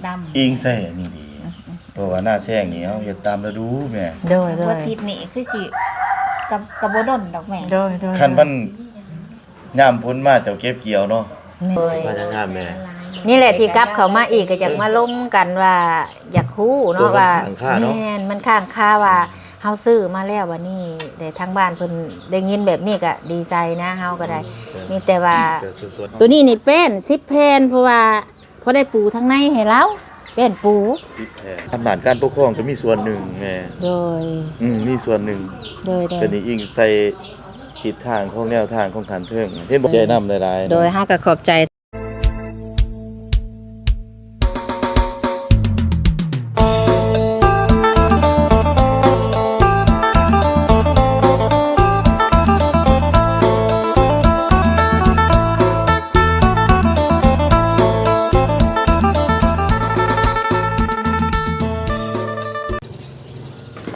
ດຳ ອີງໃສ່ອັນນີ້ດີ ອືມໆ ເພາະວ່ານາແຊງນີ້ເຮົາເຮັດຕາມລະດູແມ່ ໂດຍໆ ບໍ່ຕິດນີ້ຄືຊິ ກໍ ກໍບໍ່ດົນດອກແມ່ ໂດຍໆ ຄັນມັນຍາມຝົນມາເຈົ້າເກັບກ່ຽວເນາະ ໂດຍ ມາທາງງາມແມ່ ນີ້ແຫຼະທີ່ກັບເຂົ້າມາອີກ ກໍຢາກມາລົມກັນວ່າ ຢາກຮູ້ເນາະວ່າ ແມ່ນ ມັນຄ້າງຄາວ່າ ເຮົາຊື້ມາແລ້ວ ບັດນີ້ໄດ້ທາງບ້ານເພິ່ນໄດ້ຍິນແບບນີ້ກໍດີໃຈນະ ເຮົາກໍໄດ້ ມີແຕ່ວ່າ ໂຕນີ້ນີ້ແປ້ນສິບແຜ່ນ ເພາະວ່າ ພໍໄດ້ປູທາງໃນໃຫ້ລາວ ແປ້ນປູສິບແຜ່ນ ອຳນາດການປົກຄອງກໍມີສ່ວນໜຶ່ງແມ່ ໂດຍ ອືມ ມີສ່ວນໜຶ່ງ ໂດຍໆ ກໍນີ້ອີງໃສ່ທິດທາງຂອງແນວທາງຂອງຂັ້ນເທິງ ເຫັນບໍ່ ແຈນຳຫຼາຍໆ ໂດຍ ເຮົາກໍຂອບໃຈ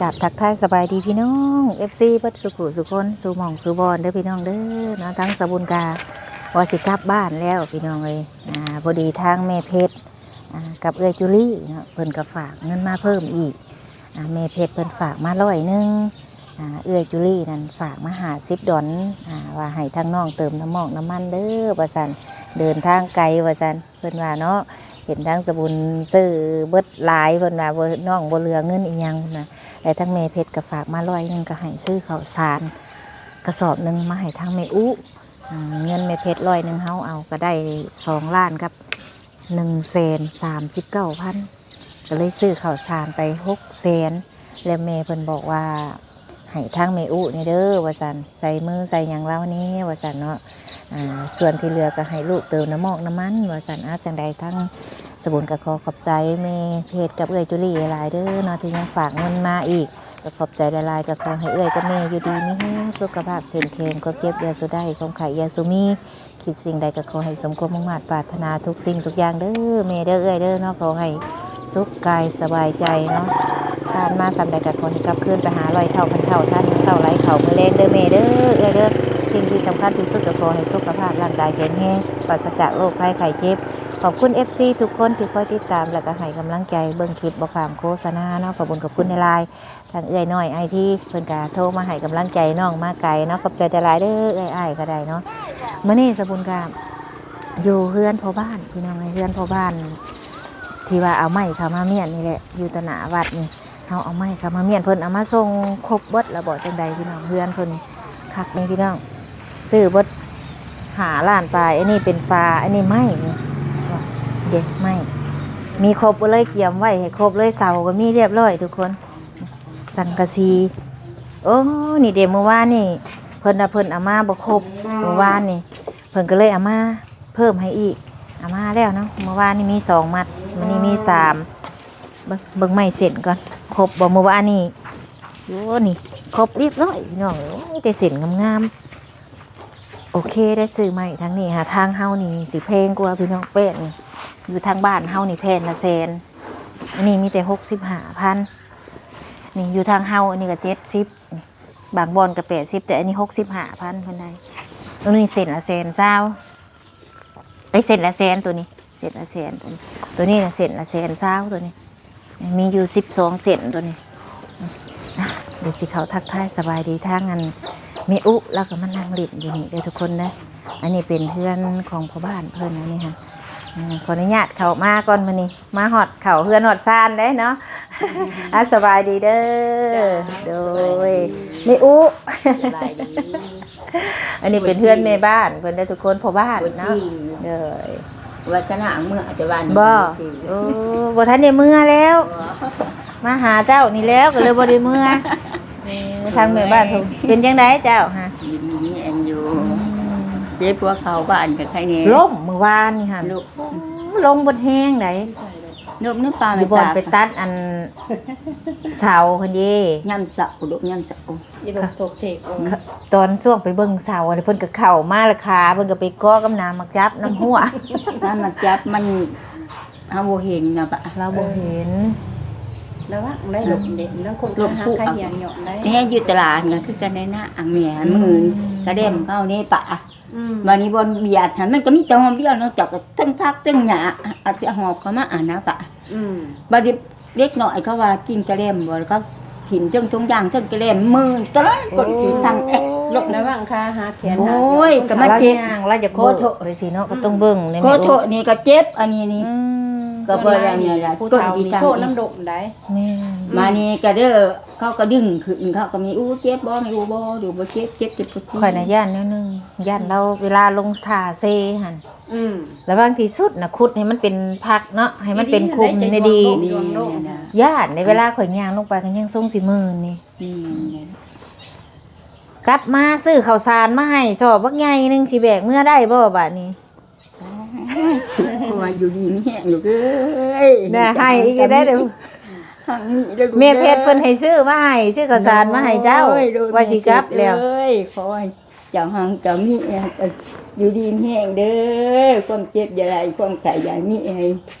ກາບທັກທາຍສະບາຍດີພີ່ນ້ອງ ເອັຟຊີ ເບິດສູ່ຜູ້ສູ່ຄົນ ສູ່ໝ່ອງສູ່ບ່ອນເດີພີ່ນ້ອງເດີເນາະ ທາງສາວບຸນກະວ່າຊິກັບບ້ານແລ້ວພີ່ນ້ອງເອີຍ ອາ ພໍດີທາງແມ່ເພັດ ອາ ກັບເອື້ອຍຈູລີເນາະ ເພິ່ນກໍຝາກເງິນມາເພີ່ມອີກ ອາ ແມ່ເພັດເພິ່ນຝາກມາຮ້ອຍໜຶ່ງ ອາ ເອື້ອຍຈູລີນັ້ນຝາກມາຫ້າສິບດອນ ອາ ວ່າໃຫ້ທາງນ້ອງເຕີມນ້ຳມອກນ້ຳມັນເດີວ່າຊັ້ນ ເດີນທາງໄກວ່າຊັ້ນ ເພິ່ນວ່າເນາະ ເຫັນທາງສາວບຸນຊື້ເບິດຫຼາຍ ເພິ່ນວ່າບໍ່ ນ້ອງບໍ່ເຫຼືອເງິນອີ່ຫຍັງນະ ແລະທາງແມ່ເພັດກໍຝາກມາຮ້ອຍໜຶ່ງ ກໍໃຫ້ຊື້ເຂົ້າສານກະສອບໜຶ່ງມາໃຫ້ທາງແມ່ອຸ ອືມ ເງິນແມ່ເພັດຮ້ອຍໜຶ່ງ ເຮົາເອົາກໍໄດ້ສອງລ້ານກັບໜຶ່ງແສນສາມສິບເກົ້າພັນ ກໍເລີຍຊື້ເຂົ້າສານໄປຫົກແສນ ແລະແມ່ເພິ່ນບອກວ່າ ໃຫ້ທາງແມ່ອຸນີ້ເດີວ່າຊັ້ນ ໃສ່ມືໃສ່ຫຍັງລາວແດ່ວ່າຊັ້ນເນາະ ອາ ສ່ວນທີ່ເຫຼືອກໍໃຫ້ລູກເຕີມນ້ຳມອກນ້ຳມັນວ່າຊັ້ນ ອາ ຈັ່ງໃດທາງສາວບຸນກໍຂໍຂອບໃຈແມ່ເພັດກັບເອື້ອຍຈູລີຫຼາຍໆເດີເນາະ ທີ່ຍັງຝາກເງິນມາອີກ ກໍຂອບໃຈຫຼາຍໆ ກໍຂໍໃຫ້ເອື້ອຍກັບແມ່ຢູ່ດີມີແຮງ ສຸຂະພາບເຂັ້ມແຂງ ຄວາມເຈັບຢ່າສູ່ໄດ້ ຄວາມໄຂ້ຢ່າສູ່ມີ ຄິດສິ່ງໃດກໍຂໍໃຫ້ສົມຄວາມມຸ່ງມາດປາດຖະໜາທຸກສິ່ງທຸກຢ່າງເດີແມ່ເດີເອື້ອຍເດີເນາະ ຂໍໃຫ້ສຸກກາຍສະບາຍໃຈເນາະ ຜ່ານມາສ່ຳໃດກໍຂໍໃຫ້ກັບຄືນໄປຫາຮ້ອຍເທົ່າພັນເທົ່າ ທັນມື້ເຊົ້າໄຫຼເຂົ້າມື້ແລງເດີແມ່ເດີເອື້ອຍເດີ ສິ່ງທີ່ສຳຄັນທີ່ສຸດກໍຂໍໃຫ້ສຸຂະພາບຮ່າງກາຍແຂງແຮງ ປາສະຈາກໂລກໄພໄຂ້ເຈັບ ຂອບຄຸນເອັຟຊີທຸກຄົນທີ່ຄອຍຕິດຕາມ ແລ້ວກໍໃຫ້ກຳລັງໃຈເບິ່ງຄລິບບໍ່ຂ້າມໂຄສະນາເນາະ ຂອບຄຸນຂອບຄຸນຫຼາຍໆ. ທາງເອື້ອຍນ້ອຍໄອທີ ເພິ່ນກະໂທມາໃຫ້ກຳລັງໃຈນ້ອງມາໄກເນາະ ຂອບໃຈຫຼາຍໆເດີເອື້ອຍອ້າຍກໍໄດ້ເນາະ ມື້ນີ້ສາວບຸນກະຢູ່ເຮືອນພໍ່ບ້ານພີ່ນ້ອງເອີຍ ເຮືອນພໍ່ບ້ານທີ່ວ່າເອົາໄມ້ເຂົ້າມາມ້ຽນນີ້ແຫຼະ ຢູ່ຕໍ່ໜ້າວັດນີ້ ເຮົາເອົາໄມ້ເຂົ້າມາມ້ຽນ ເພິ່ນເອົາມາສົ່ງຄົບເບິດແລ້ວບໍ່ ຈັ່ງໃດພີ່ນ້ອງ ເຮືອນເພິ່ນຄັກນີ້ພີ່ນ້ອງ ຊື້ເບິດຫ້າລ້ານປາຍ ອັນນີ້ເປັນຝາ ອັນນີ້ໄມ້ນີ້ ເດ້ໄມ້ ມີຄົບເລີຍ ກຽມໄວ້ໃຫ້ຄົບເລີຍ ເສົາກໍມີຮຽບຮ້ອຍທຸກຄົນ. ສັງກະສີ ໂອ້ ນີ້ເດ້ ມື້ວານນີ້ເພິ່ນວ່າເພິ່ນເອົາມາບໍ່ຄົບ ມື້ວານນີ້ເພິ່ນກໍເລີຍເອົາມາເພີ່ມໃຫ້ອີກ ເອົາມາແລ້ວເນາະ ມື້ວານນີ້ມີສອງມັດ ມື້ນີ້ມີສາມ ເບິ່ງ ເບິ່ງໄມ້ເສັ້ນກ່ອນ ຄົບບໍ່ມື້ວານນີ້ ໂອ້ ນີ້ຄົບຮຽບຮ້ອຍພີ່ນ້ອງເອີຍ ໂອ້ຍ ແຕ່ເສັ້ນງາມໆ ໂອເຄໄດ້ ຊື້ໄມ້ທາງນີ້ຫາ ທາງເຮົານີ້ຊິແພງກວ່າພີ່ນ້ອງ ແປ້ນນີ້ ຢູ່ທາງບ້ານເຮົານີ້ແຜ່ນລະແສນ ອັນນີ້ມີແຕ່ຫົກສິບຫ້າພັນ ນີ້ຢູ່ທາງເຮົາ ອັນນີ້ກໍເຈັດສິບ ນີ້ບາງບ່ອນກໍແປດສິບ ແຕ່ອັນນີ້ຫົກສິບຫ້າພັນເພິ່ນໄດ້ ອັນນີ້ເສັ້ນລະແສນຊາວ ເອີຍ ເສັ້ນລະແສນໂຕນີ້ ເສັ້ນລະແສນໂຕນີ້ ໂຕນີ້ນະເສັ້ນລະແສນຊາວໂຕນີ້ ມີຢູ່ສິບສອງເສັ້ນໂຕນີ້ ອ່ະ ດຽວຊິເຂົ້າທັກທາຍສະບາຍດີທາງອັນແມ່ອຸ ລາວກໍມານັ່ງຫຼິ້ນຢູ່ນີ້ເດີທຸກຄົນເດີ ອັນນີ້ເປັນເຮືອນຂອງພໍ່ບ້ານເພິ່ນ ອັນນີ້ຫັ້ນ ອາ ຂໍອະນຸຍາດເຂົ້າມາກ່ອນ ມື້ນີ້ມາຮອດເຂົ້າເຮືອນຮອດຊານເດ້ເນາະ ອ່ະ ສະບາຍດີເດີ ໂດຍ ແມ່ອຸ ສະບາຍດີ ອັນນີ້ເປັນເຮືອນແມ່ບ້ານເພິ່ນເດີທຸກຄົນ ພໍ່ບ້ານເນາະ ໂດຍ ວາສະໜາເມືອແຕ່ວ່ານີ້ ບໍ່ ໂອ້ ບໍ່ທັນໄດ້ເມືອແລ້ວ ມາຫາເຈົ້ານີ້ແລ້ວ ກໍເລີຍບໍ່ໄດ້ເມືອ ເອີ ທາງແມ່ບ້ານເພິ່ນ ເປັນຈັ່ງໃດເຈົ້າຫະ ຢູ່ດີມີແຮງຢູ່ ອືມ ເຈັບຫົວເຂົ່າບ້ານກໍໄຄແດ່ ລົ້ມມື້ວານນີ້ຫັ້ນ ລົ້ມ ລົງບົດແຮງໃດ ລົມໃນປ່າ ຢູ່ບ່ອນໄປຕັດອັນເສົາຫັ້ນເດ້ ຍາມເຊົ້າ ລຸກຍາມເຊົ້າ ອີລົມໂທກເທກ ຕອນຊ່ວງໄປເບິ່ງເສົາ ອັນນີ້ເພິ່ນກໍເຂົ້າມາລະ ຂາເພິ່ນກໍໄປເກາະກັບໜາໝາກຈັບນຳຫົວ ໜາໝາກຈັບມັນ ເຮົາບໍ່ເຫັນນະປະ ລາວບໍ່ເຫັນ ລະວັງໄດ້ລົມເດ້ ລາງຄົນກໍຫາໄຄຫຽງຫຍ້ອນໄດ້ ນີ້ຢູ່ຕະຫຼາດກໍຄືກັນໄດ໋ນະ ອັງແມ່ ອືມ ມື້ກະແດມເຮົານີ້ປະ ອືມ ບາດນີ້ບ່ອນບຽດຫັ້ນ ມັນກໍມີແຕ່ຮ່ອມດຽວເນາະ ເຈົ້າກໍເທິງຜັກເທິງຫຍ້າ ອາດຊິຫອບເຂົ້າມາ ອັນນະປະ ອືມ ບາດນີ້ເດັກນ້ອຍເຂົາວ່າກິນກະແລັມບໍ່ ເຂົາຖິ້ມເທິງຖົງຢາງເທິງກະແລັມ ມື່ນຕະຫຼອດ ກົ້ນຂີ້ທັງແອະລົງ ລະວັງຂາຫັກແຂນຫັກ ໂອ້ຍ ກໍມາເຈັບ ລາວຍ່າງ ລາວຢາກຂໍໂທດ ໂດຍ ຈັ່ງຊີ້ເນາະ ກໍຕ້ອງເບິ່ງແນວ ຂໍໂທດນີ້ກໍເຈັບ ອັນນີ້ນີ້ ອືມ ກໍບໍ່ ສ່ວນຫຼາຍນີ້ ອັນນີ້ລະ ຜູ້ເຖົ້ານີ້ ກົ້ນຂີ້ທັງ ໂຊນຳດົກໄດ໋ ແມ່ນ ມານີ້ກໍເດີ ເຂົາກໍດຶງຂຶ້ນ ເຂົາກໍ ແມ່ອູເຈັບບໍ່ ແມ່ອູ ບໍ່ ດູ ບໍ່ເຈັບ ເຈັບ ເຈັບ ເຈັບ ຂ້ອຍນະຢ້ານແນວໜຶ່ງ ຢ້ານລາວເວລາລົງທ່າເຊຫັ້ນ ອືມ ລະຫວ່າງທີ່ສຸດນະ ຂຸດໃຫ້ມັນເປັນພັກເນາະ ໃຫ້ມັນເປັນຂຸມນີ້ດີ ດຽວນີ້ໄດ້ຈະດວງໂລກ ດຽວນີ້ນະ ຢ້ານໃດ໋ ເວລາຂ້ອຍຍ່າງລົງໄປກໍຍັງຊົງຊິມື່ນນີ້ ອືມ ກັບມາຊື້ເຂົ້າສານມາໃຫ້ຊອບບັກໃຫຍ່ໜຶ່ງ ຊິແບກເມືອໄດ້ບໍ່ບາດນີ້? ໂອ້ຍ ຂໍໃຫ້ຢູ່ດີມີແຮງລູກເອີຍ ນະ ໃຫ້ອີກແລ້ວເດີ ຮັ່ງມີເດີລູກເດີ ແມ່ເພັດເພິ່ນໃຫ້ຊື້ມາໃຫ້ ຊື້ເຂົ້າສານມາໃຫ້ເຈົ້າ ໂອ້ຍ ໂດຍ ວ່າຊິກັບແລ້ວ ແມ່ເພັດເອີຍ ຂໍໃຫ້ເຈົ້າຮັ່ງເຈົ້າມີ ຢູ່ດີມີແຮງເດີ ຄວາມເຈັບຢ່າໄດ້ ຄວາມໄຂ້ຢ່າມີ ໃຫ້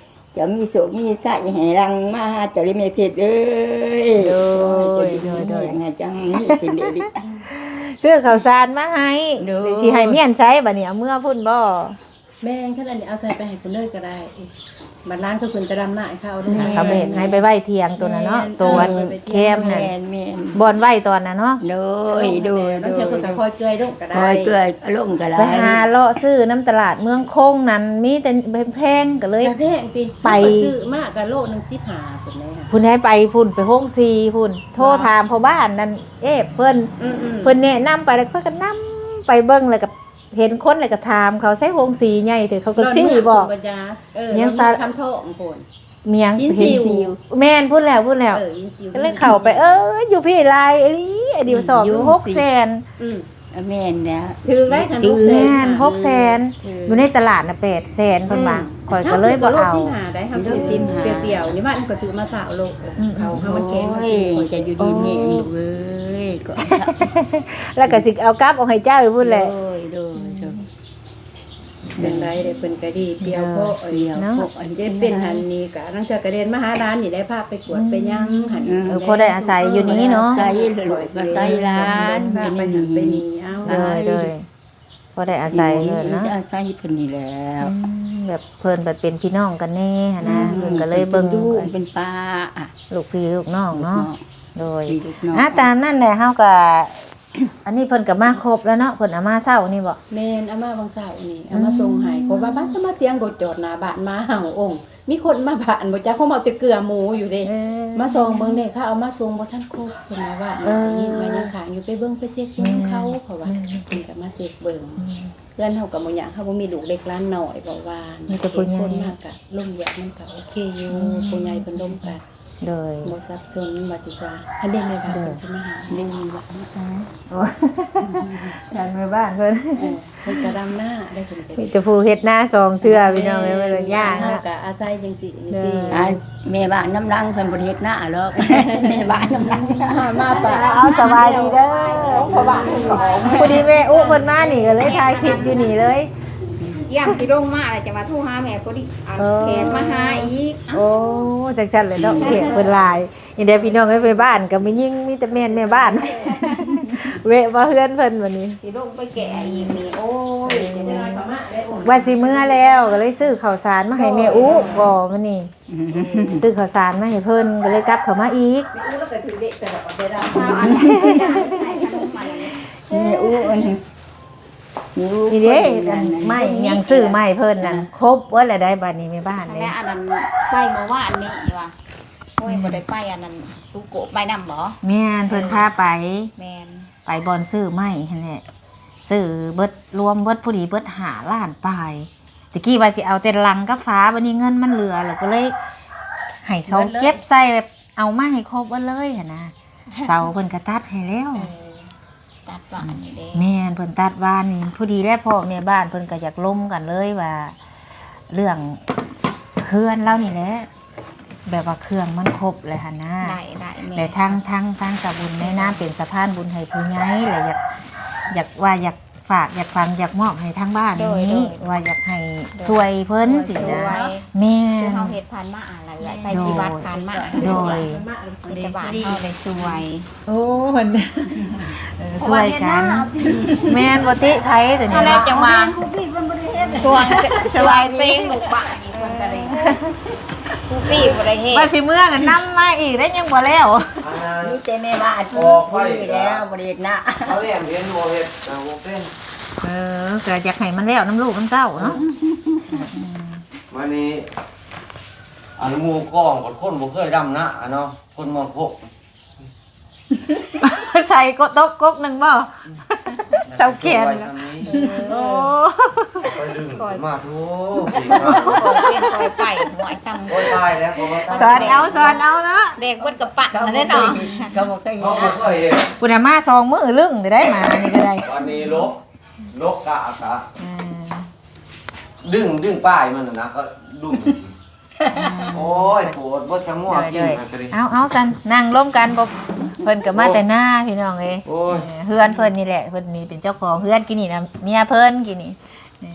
ເຈົ້າມີໂຊກມີໄຊ ໃຫ້ຫຼັ່ງມາຫາເຈົ້າເດີແມ່ເພັດເອີຍ ໂດຍ ຂໍໃຫ້ເຈົ້າຢູ່ດີມີແຮງ ໃຫ້ເຈົ້າຮັ່ງມີຂຶ້ນເລື້ອຍໆ ຊື້ເຂົ້າສານມາໃຫ້ ໂດຍ ຊິໃຫ້ມ້ຽນໃສບາດນີ້ ເອົາເມືອພຸ້ນບໍ່? ແມ່ນ ຄັນອັນນີ້ເອົາໃສ່ໄປໃຫ້ເພິ່ນເລີຍກໍໄດ້ ບັດຫຼານເຂົາຂຶ້ນໄປດຳນາ ໃຫ້ເຂົາເອົາລົງ ແມ່ນ ເຂົາແບກໃຫ້ໄປໄວ້ທ່ຽງໂຕນັ້ນເນາະ ແມ່ນ ໂຕອັນແຄມນັ້ນ ແມ່ນ ແມ່ນ ບ່ອນໄວ້ຕອນນັ້ນເນາະ ໂດຍ ໂດຍ ບາງເທື່ອເພິ່ນກໍຄ່ອຍເຈື່ອຍລົງກໍໄດ້ ຄ່ອຍເກືອຍລົງກໍໄດ້ ໄປຫາເລາະຊື້ນຳຕະຫຼາດເມືອງຄົງນັ້ນ ມີແຕ່ແພງໆ ກໍເລີຍ ແພງຕິ ໄປ ເຮົາກໍຊື້ມາກໍໂລໜຶ່ງສິບຫ້າພຸ້ນເດ້ ພຸ້ນໃຫ້ໄປພຸ້ນ ໄປໂຮງສີພຸ້ນ ໂທຖາມພໍ່ບ້ານນັ້ນ ເອບເພິ່ນ ອືມໆ ເພິ່ນແນະນຳໄປ ແລ້ວເພິ່ນກໍນຳໄປເບິ່ງ ແລ້ວກໍ ເຫັນຄົນແລ້ວກໍຖາມເຂົາ ໃສໂຮງສີໃຫຍ່ແທ້ ເຂົາກໍຊີ້ບອກ ເອີ ຍັງສາ ຄຳທອງພຸ້ນ ມີຫຍັງ ຫີນຊິວ ແມ່ນ ພຸ້ນແລ້ວ ພຸ້ນແລ້ວ ເອີ ຫີນຊິວ ກໍເລີຍເຂົ້າໄປ ເອີ ຢູ່ພີ້ຫຼາຍອີ່ຫຼີ ອັນນີ້ສອບຢູ່ຫົກແສນ ອືມ ແມ່ນແລ້ວ ຖືກໄດ໋ຄັນ ຖືກ ຫົກແສນ ແມ່ນ ຫົກແສນ ຖືກ ຢູ່ໃນຕະຫຼາດນະແປດແສນ ເພິ່ນວ່າ ອືມ ຂ້ອຍກໍເລີຍບໍ່ເອົາ ເຮົາຊື້ກໍໂລສິບຫ້າໄດ໋ ເຮົາຊື້ສິບຫ້າ ສິບຫ້າ ປຽວໆ ນີ້ ມັນກໍຊື້ມາຊາວໂລ ອືມ ເຂົາ ເຮົາມັນແຂງ ໂອ້ຍ ເຮົາກິນ ເຈົ້າຢູ່ດີມີແຮງ ໂອ້ຍ ລູກເອີຍ ກໍ ແລ້ວກໍຊິເອົາກັບອອກໃຫ້ເຈົ້າພຸ້ນແຫຼະ ໂດຍ ໂດຍ ໂດຍ ຈັ່ງໃດເດ້ ເພິ່ນກໍດີ ປ່ຽວເພາະ ເອີ ເນາະ ເຈັບເປັນຫັ້ນນີ້ກໍ ລາງເທື່ອກໍເດີນມາຫາຫຼານນີ້ແຫຼະ ພາໄປກວດໄປຫຍັງຫັ້ນ ເອີ ພໍໄດ້ອາໄສຢູ່ນີ້ເນາະ ອາໄສລູກ ອາໄສຫຼານ ພາໄປຫັ້ນໄປນີ້ ເອົາ ໂດຍ ໂດຍ ພໍໄດ້ອາໄສເພິ່ນເນາະ ອືມ ອາໄສເພິ່ນນີ້ແຫຼະ ອືມ ແບບເພິ່ນບັດເປັນພີ່ນ້ອງກັນແດ່ຫັ້ນນະ ອືມ ເພິ່ນກໍເລີຍເບິ່ງ ເປັນລູກເປັນປ້າ ລູກພີ່ລູກນ້ອງເນາະ ລູກນ້ອງ ໂດຍ ພີ່ລູກນ້ອງ ອ່າ ຕາມນັ້ນແຫຼະ ເຮົາກໍ ອັນນີ້ເພິ່ນກໍມາຄົບແລ້ວເນາະ ເພິ່ນເອົາມາເຊົ້ານີ້ບໍ? ແມ່ນ ເອົາມາຫວ່າງເຊົ້ານີ້ ເອົາມາສົ່ງໃຫ້ ອືມ ເພາະວ່າບ້ານ ສາມາດສຽງລົດຈອດໜ້າບ້ານມາ ເຮົາ ໂອ້ ມີຄົນມາບ້ານບໍ່ຈັກ ເຂົາເອົາແຕ່ເກືອໝູຢູ່ເດ້ ເອີ ມາສ່ອງເບິ່ງແດ່ ເຂົາເອົາມາສົ່ງບໍ່ທັນຄົບ ເພິ່ນວ່າ ເອີ ໄດ້ຍິນວ່າຍັງຄ້າງຢູ່ ໄປເບິ່ງໄປເຊັກເບິ່ງນຳເຂົາ ເພາະວ່າ ແມ່ນ ເພິ່ນກໍມາເຊັກເບິ່ງ ແມ່ນ ເຮືອນເຮົາກໍບໍ່ຍາກ ເຮົາບໍ່ມີລູກເລັກຫຼານນ້ອຍ ເພາະວ່າ ມີແຕ່ຜູ້ໃຫຍ່ ຄົນມາກໍລົມແຍກ ມັນກໍໂອເຄຢູ່ ອືມ ຜູ້ໃຫຍ່ເພິ່ນລົມກັນ ໂດຍ ບໍ່ສັບສົນວ່າຊິຊາ ອັນນີ້ແມ່ບ້ານເພິ່ນກໍມາຫາ ນີ້ວ່າ ໂອ້ ທາງແມ່ບ້ານເພິ່ນ ເອີ ເພິ່ນກໍດຳນາໄດ້ ເພິ່ນກໍ ມີແຕ່ຜູ້ເຮັດນາສອງເທື່ອ ພີ່ນ້ອງເອີຍ ເພິ່ນວ່າຍາກ ເຮົາກໍອາໄສຈັ່ງຊີ້ນີ້ຕິ ແມ່ບ້ານນຳຫຼັງເພິ່ນບໍ່ໄດ້ເຮັດນາດອກ ແມ່ບ້ານນຳຫຼັງ ມາປະ ເອົາ ສະບາຍດີເດີ ພໍ່ບ້ານເພິ່ນກໍອອກມາ ພໍດີແມ່ອຸເພິ່ນມານີ້ ກໍເລີຍຖ່າຍຄລິບຢູ່ນີ້ເລີຍ ຢ້ານຊິລົງມາແລ້ວ ຈະມາໂທຫາແມ່ ພໍດີ ອັນ ເອີ ແຂກມາຫາອີກ ໂອ້ ຈັ່ງຊັ້ນແຫຼະເນາະ ແຂກເພິ່ນຫຼາຍ ນີ້ແຫຼະພີ່ນ້ອງເອີຍ ໄປບ້ານກໍແມ່ຍິງ ມີແຕ່ແມ່ນແມ່ບ້ານ ແວະມາເຮືອນເພິ່ນບັດນີ້ ຊິລົງໄປແກະອີກນີ້ ໂອ້ຍ ວ່າຊິເມືອແລ້ວ ກໍເລີຍຊື້ເຂົ້າສານມາໃຫ້ແມ່ອຸ ກໍມື້ນີ້ ຊື້ເຂົ້າສານມາໃຫ້ເພິ່ນ ກໍເລີຍກັບເຂົ້າມາອີກ ແມ່ອູ ອັນ ນີ້ເດ້ ໄມ້ຫຍັງຊື້ມາໃຫ້ເພິ່ນນັ້ນ ອ່າ ຄົບເບິດແລ້ວໄດ໋ ບັດນີ້ແມ່ບ້ານເດ້ ອັນນັ້ນໄປມື້ວານນີ້ວ່າ ໂອ້ຍ ບໍ່ໄດ້ໄປອັນນັ້ນ ຕູ້ໂກະໄປນຳບໍ? ແມ່ນ ເພິ່ນພາໄປ ແມ່ນ ໄປບ່ອນຊື້ໄມ້ຫັ້ນແຫຼະ ຊື້ເບິດ ລວມເບິດ ພໍດີເບິດຫ້າລ້ານປາຍ ຕະກີ້ວ່າຊິເອົາແຕ່ຫຼັງກັບຝາ ບັດນີ້ເງິນມັນເຫຼືອ ແລ້ວກໍເລີຍໃຫ້ເຂົາເກັບໃສ່ ແບບເອົາມາໃຫ້ຄົບເບິດເລີຍຫັ້ນນະ ເສົາເພິ່ນກໍຕັດໃຫ້ແລ້ວ ເອີ ຕັດວານນີ້ເດ້ ແມ່ນ ເພິ່ນຕັດວານນີ້ ພໍດີແຫຼະ ພໍ່ແມ່ບ້ານເພິ່ນກໍຢາກລົມກັນເລີຍວ່າ ເລື່ອງເຮືອນລາວນີ້ແຫຼະ ແບບວ່າເຄື່ອງມັນຄົບແລ້ວຫັ້ນນະ ໄດ້ ໄດ້ ແມ່ນ ແລະ ທາງ ທາງ ທາງສາວບຸນໃນນາມເປັນສະພານບຸນໃຫ້ຜູ້ໃຫຍ່ ແລະ ຢາກ ຢາກວ່າຢາກ ຝາກ ຢາກຝາກ ຢາກມອບໃຫ້ທາງບ້ານນີ້ ໂດຍ ໂດຍ ວ່າຢາກໃຫ້ ໂດຍ ຊ່ວຍເພິ່ນ ໂດຍ ຊີ້ນະ ຊ່ວຍ ແມ່ນ ຄືເຮົາເຮັດຜ່ານມາ ແລ້ວໄປ ໂດຍ ປະຕິບັດຜ່ານມາ ໂດຍ ປະຕິບັດເຮົາໄດ້ຊ່ວຍ ໂອ້ ເພິ່ນ ເອີ ຊ່ວຍກັນ ແມ່ນ ບໍ່ຕິໃຜຕົວນີ້ ນັ້ນແຫຼະ ເນາະ ຈັ່ງວ່າ ຜູ້ພີ່ເພິ່ນບໍ່ໄດ້ເຮັດ ຊ່ວງ ຊ່ວຍເຊັງລູກບ້ານນີ້ ເພິ່ນກໍເລີຍ ຜູ້ພີ່ບໍ່ໄດ້ເຮັດ ວ່າຊິເມືອນຳມາອີກໄດ້ ຍັງບໍ່ແລ້ວ ອັນນັ້ນ ມີແຕ່ແມ່ບ້ານ ອອກໄປ ຜູ້ນີ້ແລ້ວ ບໍ່ໄດ້ເຮັດນາ ເຂົາແລ້ງເຫັນບໍ່ເຮັດ ເອົາບໍ່ເປັນ ເອີ ກໍຢາກໃຫ້ມັນແລ້ວນຳລູກນຳເຕົ້າເນາະ ບາດນີ້ ອັນໝູ່ກອງ ຄົນບໍ່ເຄີຍດຳນາເນາະ ຄົນມອງພົກ ໃສ່ກົກ ຕົກກົກໜຶ່ງບໍ່? ເຊົາແຂນ ໄວ້ຊ່ຳນີ້ ໂອ້ ຄ່ອຍດຶງຂຶ້ນມາ ໂທ້ ຂ້ອຍເປັນ ຂ້ອຍໄປ ຫ້ວຍ ຊ່ຳ ໂອ້ຍ ຕາຍແລ້ວ ສອນເອົາ ສອນເອົາເນາະ ແດກເບິດກະປັ້ນນັ້ນເດ້ເນາະ ເຂົາບໍ່ເຄີຍເຫັນ ເຂົາບໍ່ເຄີຍເຫັນ ພຸ້ນນະ ມາສອງມື້ລຶ້ງໄດ້ ໝານີ້ກໍໄດ້ ບາດນີ້ຫຼົກ ຫຼົກກະອາກາດ ອືມ ດຶງ ດຶງປາຍມັນນະ ກໍດຸ້ມ ອືມ ໂອ້ຍ ປວດເບິດສະງົວ ໂດຍ ກິນ ໂດຍ ຫາກະດິ ເອົາ ເອົາຊັ້ນ ນັ່ງລົມກັນ ບໍ່ ເພິ່ນກໍມາແຕ່ນາ ພີ່ນ້ອງເອີຍ ໂອ້ຍ ເອີ ເຮືອນເພິ່ນນີ້ແຫຼະ ເພິ່ນນີ້ເປັນເຈົ້າຂອງເຮືອນ ກີ້ນີ້ນະ ເມຍເພິ່ນ ກີ້ນີ້ ເອີ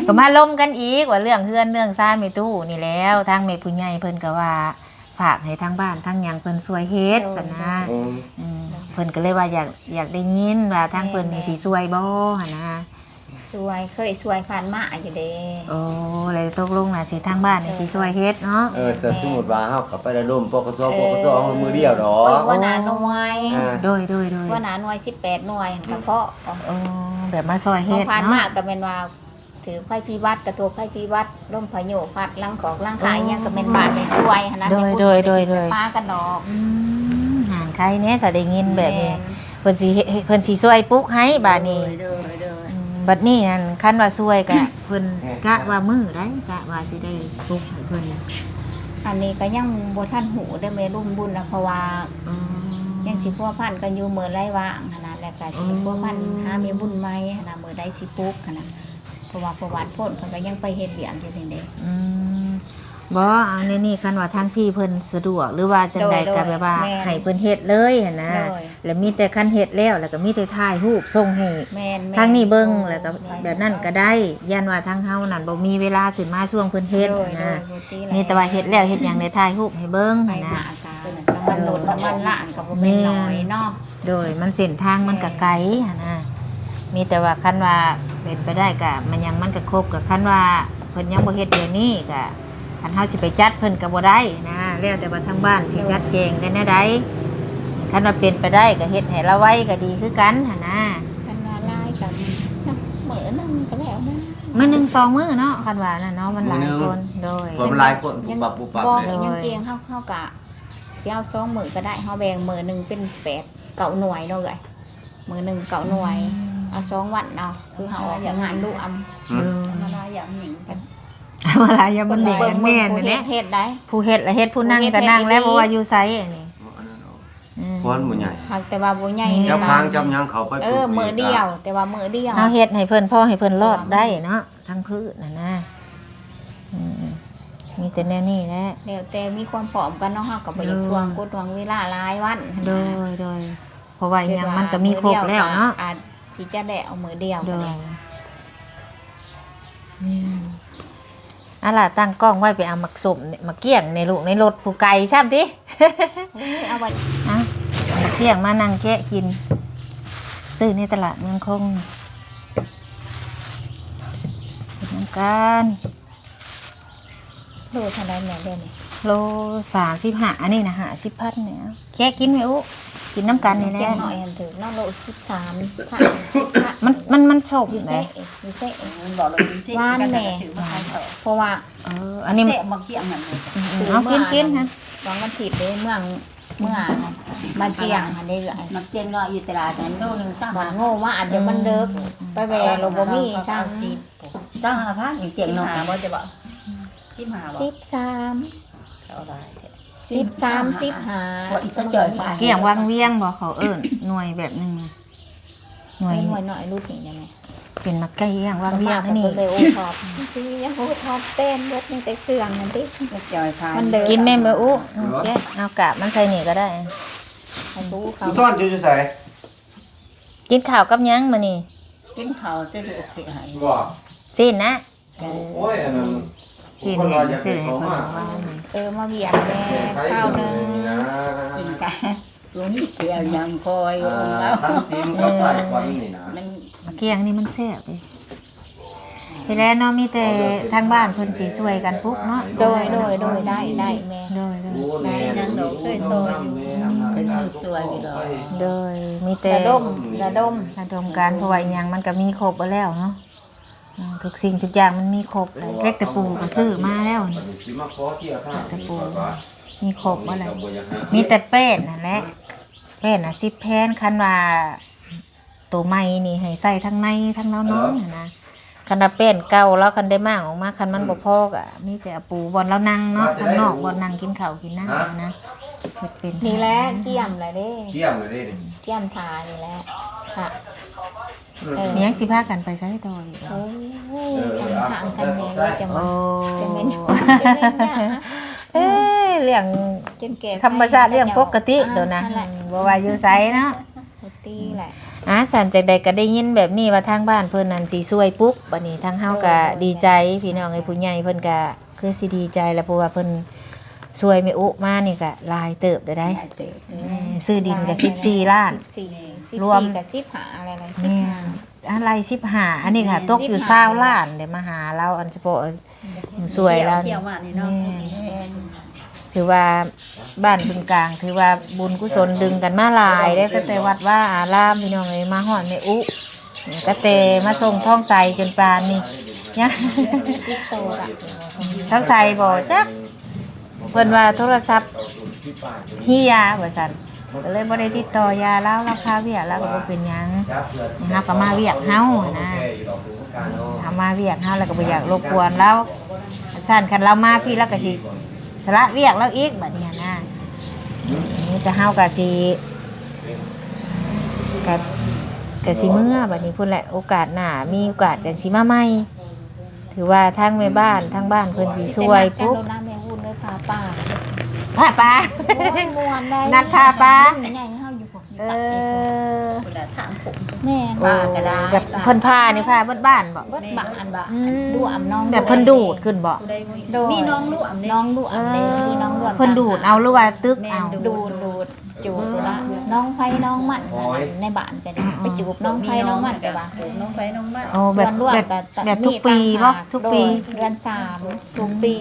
ກໍມາລົມກັນອີກ ວ່າເລື່ອງເຮືອນເລື່ອງຊານແມ່ຕູ້ນີ້ແຫຼ້ວ ທາງແມ່ຜູ້ໃຫຍ່ເພິ່ນກໍວ່າ ຝາກໃຫ້ທາງບ້ານທາງຫຍັງເພິ່ນຊ່ວຍເຮັດ ໂດຍ ຊັ້ນນະ ໂດຍ ອືມ ເພິ່ນກໍເລີຍວ່າຢາກ ຢາກໄດ້ຍິນວ່າທາງເພິ່ນນີ້ ແມ່ນໆ ຊິຊ່ວຍບໍ່ຫັ້ນນະ ຊ່ວຍ ເຄີຍຊ່ວຍຜ່ານມາຢູ່ເດ້ ໂອ້ ແລ້ວຕົກລົງນະ ຊິທາງບ້ານນີ້ ໂດຍ ຊິຊ່ວຍເຮັດເນາະ ເອີ ແຕ່ ແມ່ນ ສົມມຸດວ່າເຮົາກໍໄປລະດົມ ປກສ ເອີ ປກສ ເຮົາມື້ດຽວດອກ ໂອ້ຍ ຫົວໜ້າໜ່ວຍ ເອີ ໂດຍ ໂດຍ ໂດຍ ຫົວໜ້າໜ່ວຍ ສິບແປດໜ່ວຍ ສະເພາະ ໂອ້ ແບບມາຊ່ວຍເຮັດເນາະ ຜ່ານມາກໍແມ່ນວ່າ ຖືກໄພພິບັດ ກະທົບໄພພິບັດ ລົມພາຍຸພັດ ຫຼັງຂອກຫຼັງຄາ ໂອ້ ອີ່ຫຍັງກໍແມ່ນບ້ານໄດ້ຊ່ວຍຫັ້ນນະ ໂດຍ ແມ່ບຸນ ໂດຍ ໂດຍ ໂດຍ ໄດ້ໄປປະປາກັນດອກ ອືມ ຫານໄຄແດ່ ສະໄດ້ຍິນແບບນີ້ ແມ່ນ ເພິ່ນຊິເຮັດ ເພິ່ນຊິຊ່ວຍປຸກໃຫ້ບາດນີ້ ໂດຍ ໂດຍ ອືມ ບັດນີ້ຫັ້ນ ຄັນວ່າຊ່ວຍກະ ເພິ່ນກະວ່າມື້ໃດ ກະວ່າຊິໄດ້ປຸກໃຫ້ເພິ່ນ ອັນນີ້ກໍຍັງບໍ່ທັນຮູ້ເດ້ແມ່ລຸງບຸນນະ ເພາະວ່າ ອືມ ຍັງຊິພົວພັນກັນຢູ່ ມື້ໃດວ່າງຫັ້ນນະ ແລ້ວກະຊິໄດ້ ອືມ ພົວພັນຫາແມ່ບຸນໃໝ່ຫັ້ນນະ ມື້ໃດຊິປຸກຫັ້ນນະ ເພາະວ່າພໍ່ຫວານໂພນເພິ່ນກໍຍັງໄປເຮັດວຽກຢູ່ນີ້ເດ້ ອືມ ບໍ່ ເອົາແນວນີ້ ຄັນວ່າທາງພີ່ເພິ່ນສະດວກ ຫຼືວ່າຈັ່ງໃດ ໂດຍ ກໍແບບວ່າ ໂດຍ ແມ່ນ ໃຫ້ເພິ່ນເຮັດເລີຍຫັ້ນນະ ໂດຍ ແລ້ວມີແຕ່ຄັນເຮັດແລ້ວ ແລ້ວກໍມີແຕ່ຖ່າຍຮູບສົ່ງໃຫ້ ແມ່ນໆ ທາງນີ້ເບິ່ງ ໂດຍ ແລ້ວກໍ ແມ່ນ ແບບນັ້ນກໍໄດ້ ຢ້ານວ່າທາງເຮົານັ້ນບໍ່ມີເວລາຂຶ້ນມາຊ່ວງເພິ່ນເຮັດ ໂດຍ ຫັ້ນນະ ໂດຍ ບໍ່ຕິແລ້ວ ມີແຕ່ວ່າເຮັດແລ້ວເຮັດຫຍັງໄດ້ຖ່າຍຮູບໃຫ້ເບິ່ງ ໃຫ້ ຫັ້ນນະ ມາ ກະນ້ຳມັນລົດ ໂດຍ ນ້ຳມັນລາງກໍບໍ່ແມ່ນ ແມ່ນ ນ້ອຍເນາະ ໂດຍ ມັນເສັ້ນທາງມັນກໍໄກ ແມ່ນ ຫັ້ນນະ ມີແຕ່ວ່າຄັນວ່າເປັນໄປໄດ້ກະ ມັນຫຍັງມັນກໍຄົບ ກະຄັນວ່າເພິ່ນຍັງບໍ່ເຮັດດຽວນີ້ກະ ຄັນເຮົາຊິໄປຈັດເພິ່ນກໍບໍ່ໄດ້ນະ ແລ້ວແຕ່ວ່າທາງບ້ານຊິ ໂດຍ ຈັດແຈງກັນແນວໃດ ຄັນວ່າເປັນໄປໄດ້ກະເຮັດໃຫ້ລາວໄວກໍດີຄືກັນຫັ້ນນະ ຄັນວ່າຫຼາຍກໍມື້ໜຶ່ງກໍແລ້ວນະ ມື້ໜຶ່ງສອງມື້ເນາະ ຄັນວ່ານັ້ນເນາະ ມັນຫຼາຍຄົນ ມື້ໜຶ່ງ ໂດຍ ເພາະມັນຫຼາຍຄົນ ປຸບປັບ ປຸບປັບ ບໍ່ ເລີຍ ໂດຍ ຍັງເກງ ເຮົາ ເຮົາກະ ຊິເອົາສອງມື້ກໍໄດ້ ເຮົາແບ່ງມື້ໜຶ່ງເປັນແປດເກົ້າໜ່ວຍເນາະເອື້ອຍ ມື້ໜຶ່ງເກົ້າໜ່ວຍ ອືມ ເອົາສອງວັນເອົາ ຄືເຮົາອອກງານລວມ ອືມ ເອີ ທຳມະດາຢາມໜິງ ທຳມະດາຢາມໜິງ ເບິ່ງ ແມ່ນ ເບິ່ງຜູ້ເຮັດ ແຫຼະ ເຮັດໄດ້ ຜູ້ເຮັດລະເຮັດ ຜູ້ນັ່ງກໍນັ່ງແລ້ວ ເຮັດ ເຮັດ ບໍ່ວ່າຢູ່ໃສອັນນີ້ ອືມ ຄວນບໍ່ໃຫຍ່ ຫາກແຕ່ວ່າບໍ່ໃຫຍ່ ຈັບຫາງຈັບຫຍັງເຂົາໄປ ເອີ ມື້ດຽວ ແຕ່ວ່າມື້ດຽວ ເຮົາເຮັດໃຫ້ເພິ່ນ ພໍໃຫ້ເພິ່ນລອດໄດ້ເນາະ ທັງພື້ນຫັ້ນນະ ອືມ ມີແຕ່ແນວນີ້ແຫຼະ ແລ້ວແຕ່ມີຄວາມພ້ອມກັນເນາະ ເຮົາກໍບໍ່ຢາກ ໂດຍ ຖ່ວງກົດຖ່ວງເວລາຫຼາຍວັນຫັ້ນນະ ໂດຍ ໂດຍ ເພາະວ່າຫຍັງມັນກໍມີຄົບແລ້ວເນາະ ອາດຊິຈະໄດ້ເອົາມື້ດຽວ ໂດຍ ກໍໄດ້ ອືມ ອາລະ ຕັ້ງກ້ອງໄວ້ ໄປເອົາໝາກສົ້ມ ໝາກກ້ຽງໃນລູກ ໃນລົດຜູ້ໄກຊ້ຳຕິ ເອົາໄວ້ ອະ ໝາກກ້ຽງມານັ່ງແກະກິນ ຊື້ໃນຕະຫຼາດເມືອງຄົງ ກິນນຳກັນ. ໂລເທົ່າໃດແມ່ ດຽວນີ້? ໂລສາມສິບຫ້າ ອັນນີ້ນະ ຫ້າສິບພັນນີ້ ເອົາແກະກິນແມ່ອຸ ກິນນຳກັນນີ້ແຫຼະ ນ້ອຍຫັ້ນຖືກເນາະ ໂລສິບສາມພັນ ສິບພັນ ມັນ ມັນ ມັນສົ້ມ ຢູ່ເຊ ເດ້ ຢູ່ເຊ ມັນບອກໂລຢູ່ເຊ ຫວານແດ່ ເພາະວ່າ ເອີ ອັນນີ້ ເຊໝາກກ້ຽງຫັ້ນ ອືມ ເອົາກິນ ກິນຫັ້ນ ຫວານ ວັນທິດເດ້ ເມືອງ ເມືອງບ້ານຈຽງຫັ້ນເດ້ ເອື້ອຍ ໝາກກ້ຽງເນາະ ຢູ່ຕະຫຼາດນັ້ນໂລໜຶ່ງສາມ ບັດໂງ່ມາອັນດຽວມັນເດິກ ອືມ ໄປແວ່ລະບໍ່ມີຊ້ຳ ຊາວຫ້າພັນ ໝາກກ້ຽງເນາະ ສິບຫ້າບໍ່ ຈະບອກ ສິບຫ້າບໍ່ ສິບສາມ ເອົາຫຼາຍແທ້ ສິບສາມ ສິບຫ້າ ອີກສະຈ່ອຍ ໝາກກ້ຽງວັງວຽງບໍ່ ເຂົາເອີ້ນ ໜ່ວຍແບບໜຶ່ງ ໜ່ວຍ ໜ່ວຍນ້ອຍລຸດນີ້ໄດ້ແມ່ ເປັນໝາກກ້ຽງວັງວຽງອັນນີ້ ເປັນໂອທັອບ ຊິມີຫຍັງໂອທັອບ ແປ້ນເບິດ ມີແຕ່ເຄື່ອງຫັ້ນຕິ ມັນເດີ ກິນແມ່ນບໍ່ອຸ ແກະເອົາກາບມັນໃສ່ນີ້ກໍໄດ້ ໃຫ້ຜູ້ເຂົາ ຜູ້ສອນຢູ່ໃສ? ກິນຂ້າວກັບຫຍັງມື້ນີ້? ກິນເຂົ້າແຕ່ລູກເຮັດໃຫ້ ບໍ່? ຊີ້ນນະ? ເອີ ໂອ້ຍ ອັນນັ້ນ ຊີ້ນແຫ້ງຊື້ໃຫ້ເພິ່ນເມື່ອວານນີ້ ເອີ ມາວຽກແດ່ຄາວໜຶ່ງ ກິນກະບໍ່ມີຊິເອົາຫຍັງ ຄອຍ ອ່າ ອມເອົາ ທັງຕີນກັບສາຍຄວັນນີ້ນະ ມັນ ໝາກກຽງນີ້ມັນແຊບເດ້ ທີ່ແລກເນາະ ມີແຕ່ທາງບ້ານເພິ່ນຊິຊ່ວຍກັນປຸກເນາະ ໂດຍ ໂດຍ ໂດຍ ໄດ້ ໄດ້ແມ່ ໂດຍ ໂດຍ ເປັນຫຍັງດອກ ເຄີຍຊ່ອຍຢູ່ ເພິ່ນຊ່ວຍຢູ່ດອກ ໂດຍ ມີແຕ່ລະດົມ ລະດົມ ລະດົມກັນ ເພາະວ່າອີ່ຫຍັງມັນກະມີຄົບເບິດແລ້ວເນາະ ອືມ ທຸກສິ່ງທຸກຢ່າງມັນມີຄົບແລ້ວ ເຫຼັກຕະປູກະຊື້ມາແລ້ວນີ້ ເຫຼັກຕະປູມີຄົບເບິດແລ້ວ ມີແຕ່ແປ້ນຫັ້ນແຫຼະ ແປ້ນນະສິບແຜ່ນ ຄັນວ່າ ໂຕໃໝ່ນີ້ໃຫ້ໃສ່ທັງໃນທັງລາວນອນຫັ້ນນະ ຄັນວ່າແປ້ນເກົ່າລາວ ຄັນໄດ້ມ້າງອອກມາ ຄັນມັນບໍ່ພໍກະມີແຕ່ເອົາປູບ່ອນລາວນັ່ງເນາະ ທາງນອກບ່ອນນັ່ງກິນເຂົ້າກິນນ້ຳນະ ເຮັດເປັນ ນີ້ແຫຼະ ກຽມແລ້ວເດ້ ກຽມແລ້ວເດ້ ກຽມຖ້ານີ້ແຫຼະ ເອີ ຍັງຊິພາກັນໄປໃສຕໍ່ອີກ ໂອ້ຍ ເອີ ທາງທາງກັນແດ່ວ່າຈະມາ ໂອ້ ຈະແມ່ນ ຈະແມ່ນຫຍັງ ເອີ ເລື່ອງ ຈົນແກ່ໄຂ ທຳມະຊາດ ເລື່ອງປົກກະຕິໂຕນະ ອ່າ ນັ້ນແຫຼະ ບໍ່ວ່າຢູ່ໃສເນາະ ປົກກະຕິແຫຼະ ອ່າ ຊັ້ນຈັ່ງໃດກະໄດ້ຍິນແບບນີ້ວ່າທາງບ້ານເພິ່ນນັ້ນຊິຊ່ວຍປຸກ ບາດນີ້ທາງເຮົາກະ ໂດຍ ໂດຍ ດີໃຈ ພີ່ນ້ອງເອີຍ ຜູ້ໃຫຍ່ເພິ່ນກະຄືຊິດີໃຈແຫຼະ ເພາະວ່າເພິ່ນຊ່ວຍແມ່ອຸມານີ້ກະຫຼາຍເຕີບເດ້ ຫຼາຍເຕີບ ເອີ ຊື້ດິນກະສິບສີ່ລ້ານ ສິບສີ່ ສິບສີ່ ລວມກະສິບຫ້າ ແລ້ວນະ ສິບຫ້າ ອັນໄລ່ສິບຫ້າ ອັນນີ້ກະ ແມ່ນ ຕົກຢູ່ສິບຫ້າ ຊາວລ້ານເດ້ ມາຫາລາວ ອັນສະເພາະ ຊ່ວຍລາວນີ້ ແມ່ນ ຖືວ່າບ້ານບຶງກາງ ຖືວ່າບຸນກຸສົນດຶງກັນມາຫຼາຍເດ້ ຕັ້ງແຕ່ວັດວາອາລາມ ພີ່ນ້ອງເອີຍ ມາຮອດແມ່ອຸ ຕັ້ງແຕ່ມາສົ່ງທອງໃສຈົນປານນີ້ ຍັງ ທອງໃສບໍ່ຈັກ ເພິ່ນວ່າໂທລະສັບເຮຍວ່າຊັ້ນ ກະເລີຍບໍ່ໄດ້ຕິດຕໍ່ຍາລາວ ລາວຄາວຽກລາວກະບໍ່ເປັນຫຍັງ ເຮົາກະມາວຽກເຮົາຫັ້ນນະ ເຮົາມາວຽກເຮົາແລ້ວກະບໍ່ຢາກລົບກວນລາວ ຊັ້ນຄັນລາວມາພີ້ລາວກະຊິສະຫຼະວຽກລາວອີກບາດນີ້ຫັ້ນນະ ນີ້ກະເຮົາກະຊິ ກະ ກະຊິເມືອບາດນີ້ພຸ້ນແຫຼະ ໂອກາດໜ້າມີໂອກາດຈັ່ງຊິມາໃໝ່ ຖືວ່າທາງແມ່ບ້ານ ທາງບ້ານເພິ່ນຊິຊ່ວຍປຸກ ແມ່ວຸ້ນເລີຍ ພາປາ ພາປາ ໂອ້ຍ ມ່ວນໄດ໋ ນັດພາປາ ໃຫຍ່ເຮົາຢູ່ພຸ້ນ ເອີ ພຸ້ນລະ ທາງໂຄ້ງ ແມ່ນ ໂອ້ ປາກະໄດ້ ແບບເພິ່ນພານີ້ພາເບິດບ້ານບໍ? ເບິດບ້ານ ອືມ ດ້ວມໜອງ ແບບເພິ່ນດູດຂຶ້ນບໍ? ໂດຍ ມີໜອງລວມເດ້ ໜອງລວມເດ້ ເອີ ມີໜອງລວມ ເພິ່ນດູດເອົາ ຫຼືວ່າຕຶກເອົາ? ແມ່ນ ດູດ ດູດ ຈູບພຸ້ນລະ ໜອງໃຜໜອງມັນ ໃນບ້ານກະໄດ້ ໄປຈູບໜອງໃຜໜອງມັນ ແຕ່ວ່າໜອງໃຜໜອງມັນ ໂອ້ ແບບ ສ່ວນລວມກະ ແບບ ແບບທຸກປີບໍ? ທຸກປີ ໂດຍ ເດືອນສາມ ທຸກປີ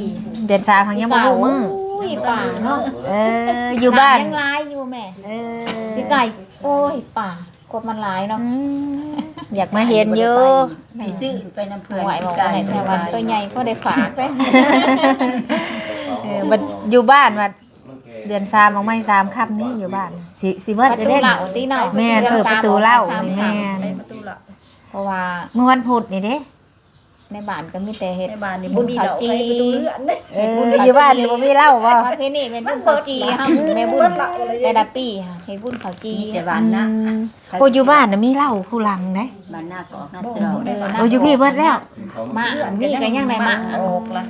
ເດືອນສາມຫັ້ນຍັງບໍ່ຮູ້ມື້ ໂອ້ຍ ປາເນາະ ເອີ ຢູ່ບ້ານ ນ້ຳຍັງຫຼາຍຢູ່ແມ່ ເອີ ປີກາຍ ໂອ້ຍ ປາ ກົບມັນຫຼາຍເນາະ ອືມ ຢາກມາເຫັນຢູ່ ໄປຊື້ໄປນຳເພື່ອນ ໂອ້ຍ ເວົ້າໄປແຖວບ້ານ ໂຕໃຫຍ່ພໍໄດ້ຝາກເດ້ ເອີ ບັດຢູ່ບ້ານວ່າ ເດືອນສາມອອກໃໝ່ສາມຄ່ຳນີ້ຢູ່ບ້ານ ຊິ ຊິເບິດເດ້ ປະຕູເຫຼົ້າຕິເນາະ ແມ່ນ ເປີດປະຕູເຫຼົ້າ ແມ່ນ ເພາະວ່າມື້ວັນພຸດນີ້ເດ້ ໃນບ້ານກະມີແຕ່ເຮັດ ໃນບ້ານນີ້ບໍ່ມີເຫຼົ້າ ໄປປະຕູເຮືອນ ເອີ ຢູ່ບ້ານນີ້ບໍ່ມີເຫຼົ້າບໍ? ປະເພນີແມ່ນບຸນເຂົ້າຈີ່ ເຮົາແມ່ບຸນແຕ່ລະປີເຮັດບຸນເຂົ້າຈີ່ ມີແຕ່ບ້ານນະ ອືມ ໂອ້ ຢູ່ບ້ານນະມີເຫຼົ້າຄູ່ຫຼັງເດ້ ບ້ານນາກອກນາສະດອງ ເອີ ຢູ່ພີ້ເບິດແລ້ວ ມາ ມີກະຍັງໄດ້ມາອອກລະ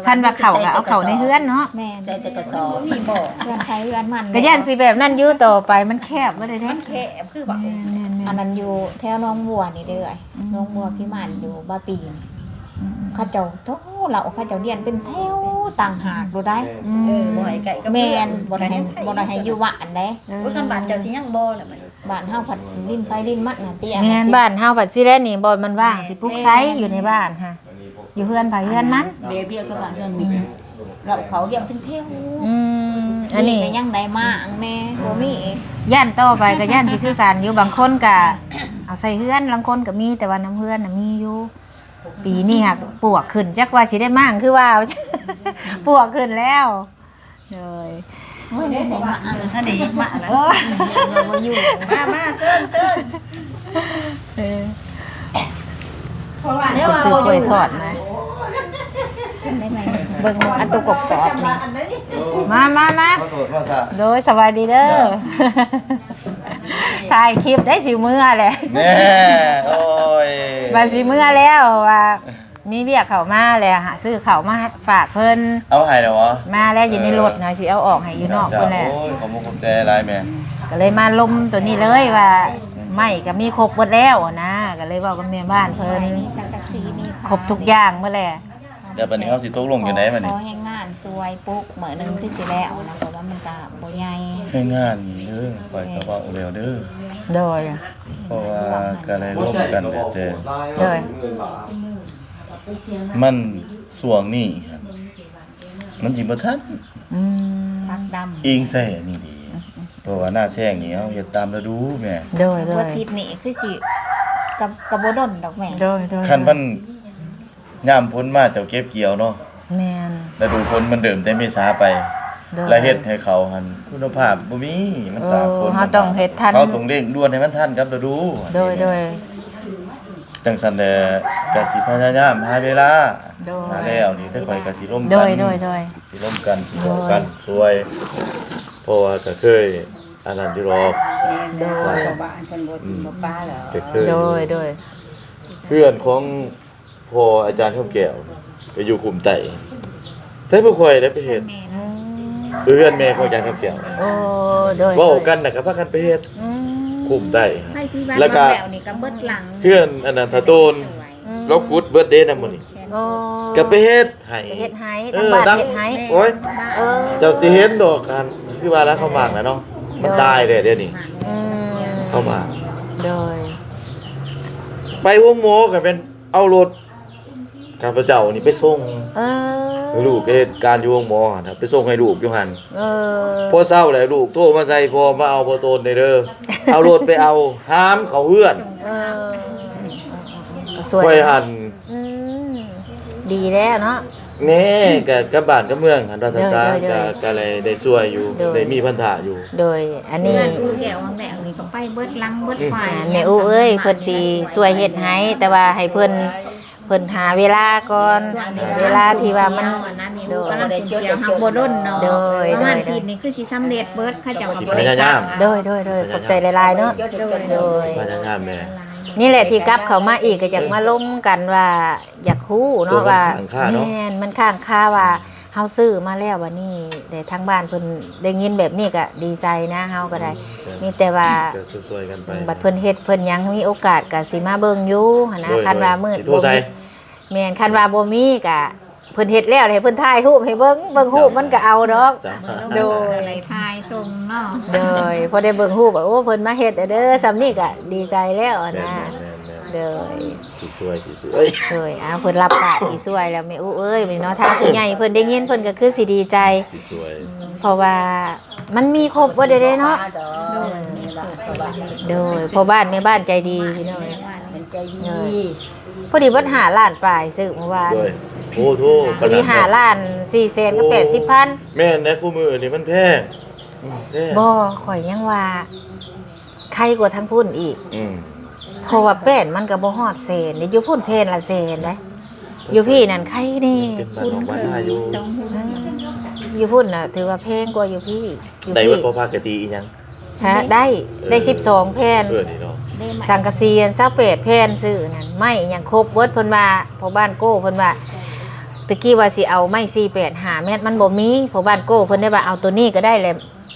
ຄັນວ່າເຂົ້າກະເອົາເຂົ້າໃນເຮືອນເນາະ ແມ່ນ ໃສ່ແຕ່ກະສອບ ມີບໍ່ ເຮືອນໃຜເຮືອນມັນ ກະຢ້ານຊິແບບນັ້ນຢູ່ຕໍ່ໄປ ມັນແຄບບໍ່ໄດ້ເດ້ ມັນແຄບຄືວ່າ ແມ່ນໆໆ ອັນນັ້ນຢູ່ແຖວໜອງບົວນີ້ເດີ ອືມ ໜອງບົວພິມານຢູ່ບາປີນ ອືມໆ ເຂົາເຈົ້າ ໂທ້ ເຫຼົ້າເຂົາເຈົ້າລຽນເປັນແຖວຕ່າງຫາກໂລດໃດ ອືມ ເອີ ບໍ່ໃຫ້ໃກ້ກັບ ແມ່ນ ເຮືອນ ບໍ່ໄດ້ໃຫ້ ບໍ່ໄດ້ໃຫ້ຢູ່ບ້ານໃດ ເອີ ໂອ້ຍ ຄັນບ້ານເຈົ້າຊິຍັງບໍ່ລະບັດນີ້ ບ້ານເຮົາພັດດິນໃຜດິນມັນນະຕິ ແມ່ນ ບ້ານເຮົາພັດຊິແລ້ວນີ້ ບ່ອນມັນວ່າງ ຊິປຸກໃສ ແມ່ນ ຢູ່ໃນບ້ານຫະ ຢູ່ເຮືອນໃຜເຮືອນມັນ ແບບດຽວກັບບ້ານເຮືອນມີ ອືມ ເຂົາລຽນເປັນແຖວ ອືມ ອັນນີ້ກະຍັງໄດ້ມາອັງແນ່ ບໍ່ມີ ຢ້ານຕໍ່ໄປກະຢ້ານຊິຄືກັນຢູ່ ບາງຄົນກະເອົາໃສ່ເຮືອນ ລາງຄົນກະມີ ແຕ່ວ່ານຳເຮືອນນະມີຢູ່ ປີນີ້ຫາກປວກຂຶ້ນ ຈັກວ່າຊິໄດ້ມ້າງຄືວ່າ ປວກຂຶ້ນແລ້ວ ໂດຍ ໂອ້ຍ ໄດ້ມາ ອັນນີ້ມາລະ ໂອ້ຍ ບໍ່ຢູ່ ມາ ມາ ເຊີນ ເຊີນ ເອີ ເອົາກ້ວຍທອດມາ ໄດ້ໄໝ ເບິ່ງ ອັນໂຕກອບໆນີ້ ມາ ມາ ມາ ຂໍໂທດ ມາຊະ ໂດຍ ສະບາຍດີເດີ ຖ່າຍຄລິບໄດ້ ຊິເມືອແຫຼະ ແນ່ ໂອ້ຍ ວ່າຊິເມືອແລ້ວ ວ່າ ມີວຽກເຂົ້າມາແລ້ວ ຫາຊື້ເຂົ້າມາຝາກເພິ່ນ ເອົາໃຫ້ແລ້ວຫວາ? ມາແລ້ວ ຢູ່ໃນລົດນະ ຊິເອົາອອກໃຫ້ຢູ່ນອກພຸ້ນແຫຼະ ໂອ້ຍ ຂອບມຸກຂອບໃຈຫຼາຍແມ່ ກະເລີຍມາລົມໂຕນີ້ເລີຍວ່າ ອືມ ໄມ້ກໍມີຄົບເບິດແລ້ວນະ ກໍເລີຍເວົ້າກັບແມ່ບ້ານເພິ່ນ ໄມ້ມີສັງກະສີ ມີຝາ ຄົບທຸກຢ່າງເບິດແຫຼະ. ແລ້ວບັດນີ້ເຮົາຊິຕົກລົງຈັ່ງໃດບັດນີ້? ຂໍແຮງງານຊ່ວຍປຸກ ມື້ໜຶ່ງຄືຊິແລ້ວນະ ເພາະວ່າມັນກະບໍ່ໃຫຍ່. ແຮງງານນີ້ເດີ ຂ້ອຍກໍເວົ້າແລ້ວເດີ. ໂດຍ ເພາະວ່າກໍໄດ້ລົມກັນແຕ່ ໂດຍ ມັນຊ່ວງນີ້ຫັ້ນ ມັນຊິບໍ່ທັນ. ອືມ ປັກດຳ ອີງໃສ່ອັນນີ້ດີ ອືມໆ ເພາະວ່າໜ້າແຊງນີ້ເຮົາເຮັດຕາມລະດູແມ່. ໂດຍໆ ອາທິດນີ້ຄືຊິ ກໍ ກໍບໍ່ດົນດອກແມ່. ໂດຍໆ ຄັນມັນຍາມຝົນມາເຈົ້າເກັບກ່ຽວເນາະ. ແມ່ນ ລະດູຝົນມັນເລີ່ມແຕ່ເມສາໄປ. ໂດຍ ແລະເຮັດໃຫ້ເຂົາຫັ້ນຄຸນນະພາບບໍ່ມີ ມັນຕາກຝົນ. ເຮົາຕ້ອງເຮັດທັນ ເຮົາຕ້ອງເລັ່ງດ່ວນໃຫ້ມັນທັນກັບລະດູ. ໂດຍໆ ຈັ່ງຊັ້ນແຫຼະ ກະຊິພະຍາຍາມຫາເວລາ. ໂດຍ ຫາແລ້ວນີ້ ແຕ່ຂ້ອຍກະຊິລົມກັນ ໂດຍໆ ໂດຍ ຊິລົມກັນ ຊິບອກກັນ ໂດຍ ຊ່ວຍ ເພາະວ່າກະເຄີຍອັນນັ້ນຢູ່ດອກ. ໂດຍ ຊາວບ້ານເພິ່ນບໍ່ ອືມ ບໍ່ປາແລ້ວ ກະເຄີຍ ໂດຍໆ ເຮືອນຂອງພໍ່ອາຈານຄຳແກ້ວ ໄປຢູ່ຄຸ້ມໃຕ້ ແຕ່ບໍ່ຄ່ອຍໄດ້ໄປເຮັດ. ອືມ ເຮືອນແມ່ຂອງອາຈານຄຳແກ້ວ. ໂອ້ ໂດຍໆ ເວົ້າກັນນະ ກະພາກັນໄປເຮັດ. ອືມ ຄຸ້ມໃຕ້ ໃຜທີ່ວ່າ ແລ້ວກະ ແລ້ວນີ້ກະເບິດຫຼັງ ເຮືອນອັນນັ້ນ ທາໂຕນ ອືມ ລາວກຸດເບິດເດ້ນະມື້ນີ້. ໂອ້ ກະໄປເຮັດໃຫ້ ໄປເຮັດໃຫ້ ເອີ ທາງບ້ານເຮັດໃຫ້. ໂອ້ຍ ເອີ ເຈົ້າຊິເຫັນດອກ ອັນ ຄືວ່າລະ ເຂົາໝາກນະເນາະ ມັນ ໂດຍ ຕາຍແລ້ວດຽວນີ້. ອືມ ເຂົາໝາກ ໂດຍ ໄປໂຮງໝໍກະແມ່ນເອົາລົດ ຂ້າພະເຈົ້ານີ້ໄປສົ່ງ. ເອີ ລູກເຮັດການຢູ່ໂຮງໝໍຫັ້ນນະ ໄປສົ່ງໃຫ້ລູກຢູ່ຫັ້ນ. ເອີ ພໍເຊົ້າແລ້ວລູກໂທມາໃສ່ພໍ່ ມາເອົາພໍ່ໂຕນແດ່ເດີ ເອົາລົດໄປເອົາ ຫາມເຂົ້າເຮືອນ. ເອີ ຊ່ວຍ ຂ້ອຍຫັ້ນ ອືມ ດີແລ້ວເນາະ. ແນ່ ກະກັບບ້ານກັບເມືອງຫັ້ນ ໂດຍ ທາງຊານ ໂດຍໆ ກະ ກະໄດ້ ໄດ້ຊ່ວຍຢູ່ ໂດຍ ໄດ້ມີພັນທະຢູ່. ໂດຍ ອັນນີ້ ເຮືອນອູແກ້ວວັງແດງນີ້ກໍໄປເບິດຫຼັງເບິດ ອືມ ຝ່າຍ. ແມ່ອູເອີຍ ເພິ່ນຊິຊ່ວຍເຮັດໃຫ້ ແຕ່ວ່າໃຫ້ເພິ່ນ ເພິ່ນຫາເວລາກ່ອນ ຊ່ວງນີ້ ເວລາທີ່ວ່າມັນ ໂດຍ ກຳລັງຂຶ້ນກ່ຽວ ຫາກບໍ່ດົນເນາະ. ໂດຍໆ ປະມານອາທິດນີ້ຄືຊິສຳເລັດເບິດ ເຂົາເຈົ້າກໍບໍ່ໄດ້ ຊິພະຍາຍາມ ໂດຍໆໆ ຂອບໃຈຫຼາຍໆເນາະ. ໂດຍ ພະຍາຍາມແມ່. ນີ້ແຫຼະທີ່ກັບເຂົ້າມາອີກ ກໍຢາກມາລົມກັນວ່າ ຢາກຮູ້ເນາະວ່າ ໂຕມັນຄ້າງຄາເນາະ. ແມ່ນ ມັນຄ້າງຄາວ່າ ອືມ ເຮົາຊື້ມາແລ້ວ ບັດນີ້ແຕ່ທາງບ້ານເພິ່ນໄດ້ຍິນແບບນີ້ກະດີໃຈນະ ເຮົາກະໄດ້. ອືມ ມີແຕ່ວ່າ ກະຊ່ວຍໆກັນໄປ ອືມ ບັດເພິ່ນເຮັດເພິ່ນຫຍັງ ມີໂອກາດກະຊິມາເບິ່ງຢູ່ຫັ້ນນະ. ໂດຍໆ ຄັນວ່າມື້ ຊິໂທໃສ່ ບໍ່ມີ ແມ່ນ ຄັນວ່າບໍ່ມີກະ ເພິ່ນເຮັດແລ້ວໃຫ້ເພິ່ນຖ່າຍຮູບໃຫ້ເບິ່ງ ເບິ່ງຮູບມັນກະເອົາດອກ. ເຈົ້າ ໂດຍ ກະໄດ້ຖ່າຍສົ່ງເນາະ. ໂດຍ ພໍໄດ້ເບິ່ງຮູບ ໂອ້ ເພິ່ນມາເຮັດເດີ ສ່ຳນີ້ກະດີໃຈແລ້ວຫັ້ນນະ. ແມ່ນໆໆໆ ໂດຍ ຊິຊ່ວຍ ຊິຊ່ວຍ ໂດຍ ອ້າວ ເພິ່ນຮັບປາກຊິຊ່ວຍແລ້ວ ແມ່ອູເອີຍ ນີ້ເນາະ. ທາງຜູ້ໃຫຍ່ເພິ່ນໄດ້ຍິນ ເພິ່ນກໍຄືຊິດີໃຈ ຊິຊ່ວຍ ອືມ ເພາະວ່າມັນມີຄົບເບິດເດ້ເນາະ. ໂດຍ ໂດຍ ພໍ່ບ້ານແມ່ບ້ານໃຈດີພີ່ນ້ອງ ເພິ່ນໃຈດີ. ໂດຍ ພໍດີເບິດຫ້າລ້ານປາຍ ຊື້ມື້ວານ. ໂດຍ ໂອ້ໂທ ພໍດີຫ້າລ້ານສີ່ແສນກັບແປດສິບພັນ. ໂອ້ ແມ່ນແຫຼະ ຄູ່ມື້ນີ້ມັນແພງ ອືມ ແພງ. ບໍ່ ຂ້ອຍຍັງວ່າ ໄຄກວ່າທາງພຸ້ນອີກ ອືມ ເພາະວ່າແປ້ນມັນກໍບໍ່ຮອດແສນເດ້ ຢູ່ພຸ້ນແຜ່ນລະແສນເດ້. ຢູ່ພີ້ນັ້ນໄຄແດ່ ເປັນບ້ານນອກບ້ານນາຢູ່ ສອງຮຸ້ນ ອືມ ຢູ່ພຸ້ນນະຖືວ່າແພງກວ່າຢູ່ພີ້. ຢູ່ພີ້ ໄດ້ເບິດບໍ່ ຜ້າກະຕີອີ່ຫຍັງ? ຮະ ໄດ້ ເອີ ໄດ້ສິບສອງແຜ່ນ ເອີ ນີ້ເນາະ ສັງກະສີອັນຊາວແປດແຜ່ນ ຊື້ນັ້ນ ໄມ້ອີ່ຫຍັງຄົບເບິດ. ເພິ່ນວ່າ ພໍ່ບ້ານໂກ້ເພິ່ນວ່າ ຕະກີ້ວ່າຊິເອົາໄມ້ສີ່ແປດຫ້າແມັດ ມັນບໍ່ມີ ພໍ່ບ້ານໂກ້ເພິ່ນໄດ້ວ່າ ເອົາໂຕນີ້ກໍໄດ້ແຫຼະ